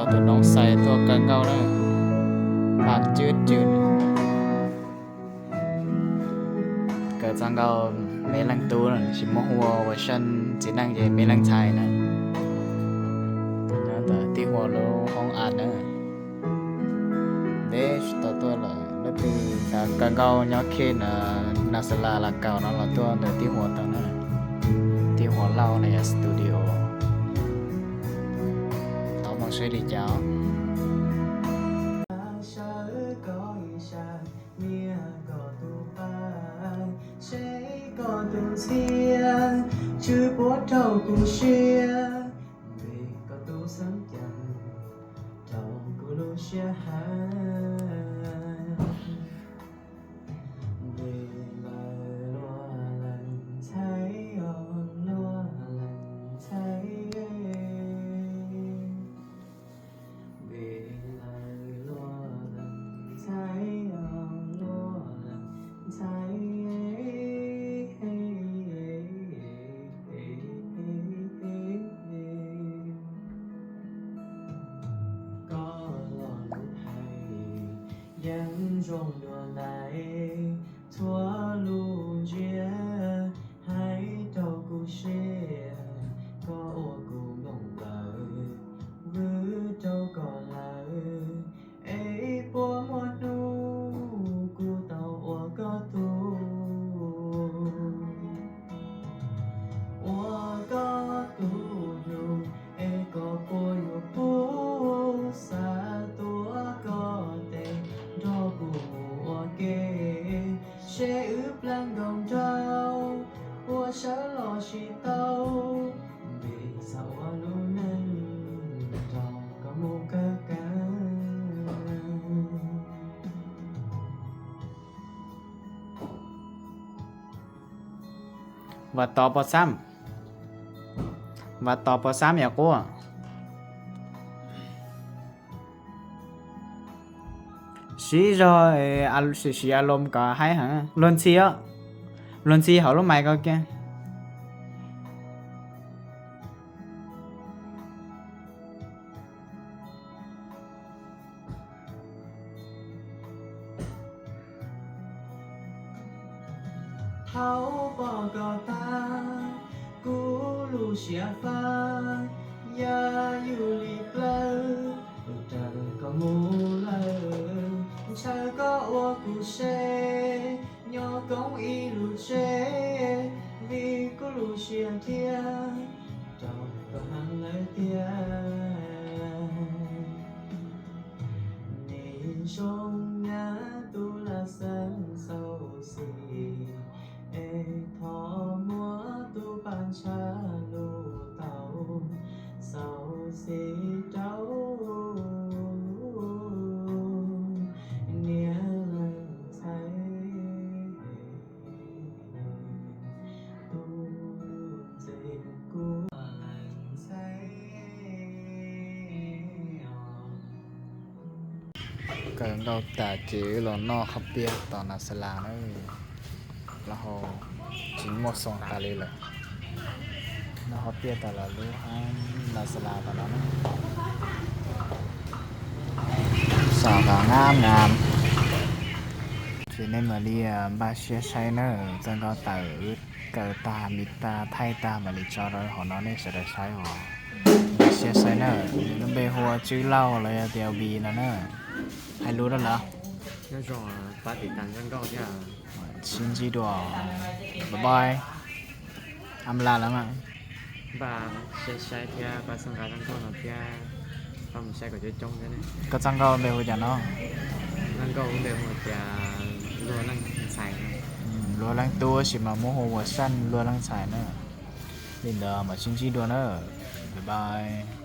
Tus noob xais tuaj kawg nkaus na, hla cwb cwb. Kawm txog nkaus me leej tub tsis muab hu ua version txiv neej ces me leej ntxhais na. Nyob ntawm tij Huas lub hoob as na. Ntev tsis tau tuaj lawm, leej twg kawm nkaus nyob Khe na, Nasala Lakaus no los tuaj ntawm tij Huas tau na. Tij Huas Lauj no yog studio. Tau mloog seb li cas. Sawv koj ib sab, nias koj tus pab, seb koj tus ntxhiab tsw puas raug kuv siab, vim koj tus xeeb ceem raug kuv lub siab heev. Vim lawv luag leej ntxhais os, luag leej ntxhais. Vim lawv luag leej ntxhais os, luag leej ntxhais. Koj los lub hais yeej zoo dua ntais, txhua lub ntsiab hais rau kuv siab, koj ua kuv nplooj plawv vwm rau koj lawm, es puas muaj hnub kuv tau ua koj tug, ua koj tug nus, es koj puas yuav pub xav tuav koj tes nrog kuv mus ua ke, seb wb plaub nkaus nraug puas sawv los sis tau, vim xav ua lub neej nrog koj mus kawg kav. Vas tod pos xab, vas tod pos xab yog quaj. Siv zog, siv siv a lom kom haib heev. Luag ntxhi os, luag ntxhi hauv lub mais ko kiag. Thaum pom koj tag, kuv lub siab fab, yam yus li plawv, lub raws koj mus lawm, ntshaw koj ua kuv seb, nyob koob ib lub tsev, vim kuv lub siab nrhiav rau koj heev lawm tiag. Nim zoo nyab tus laj xeeb xauv xis, es thov muab tus paj ntshav lug tau xauv xis rau niam leej ntxhais, tus ntxim kuv leej ntxhais. Kawm nkaus tas ces wb los noj qhov piaj tom Nasala na. Plaub hau tsis muaj xoo tas li lawm. Noj qhov piaj tas lawm lub hab Nasala tas lawm na. Xav tas ngam ngam. Ces nej mam li npaj siab saib na, txog nkaus tawm wb kawm tag mis tas thaij tag mam li tso rau hauv no nej sawv daws saib os. Npaj siab saib na, nws lub npe hu ua Tswb Lauj los yog tias Vy no na. Hais lus rau lawv. Nyob zoo, pab tiv tas nkauj thiab. Sib ntsib dua. Bye bye. Am la lawm mas. Npaj siab saib thiab pab txhawb nqa zaj nkauj no thiab, pab mus saib kom coob coob thiab ne. Koj txoj nkauj npe hu cas no? Zaj nkauj npe hu tias luag leej ntxhais. Luag leej tub tab sis mas muab hu ua saj luag leej ntxhais na. Li ntawd mam sib ntsib dua na. Bye bye.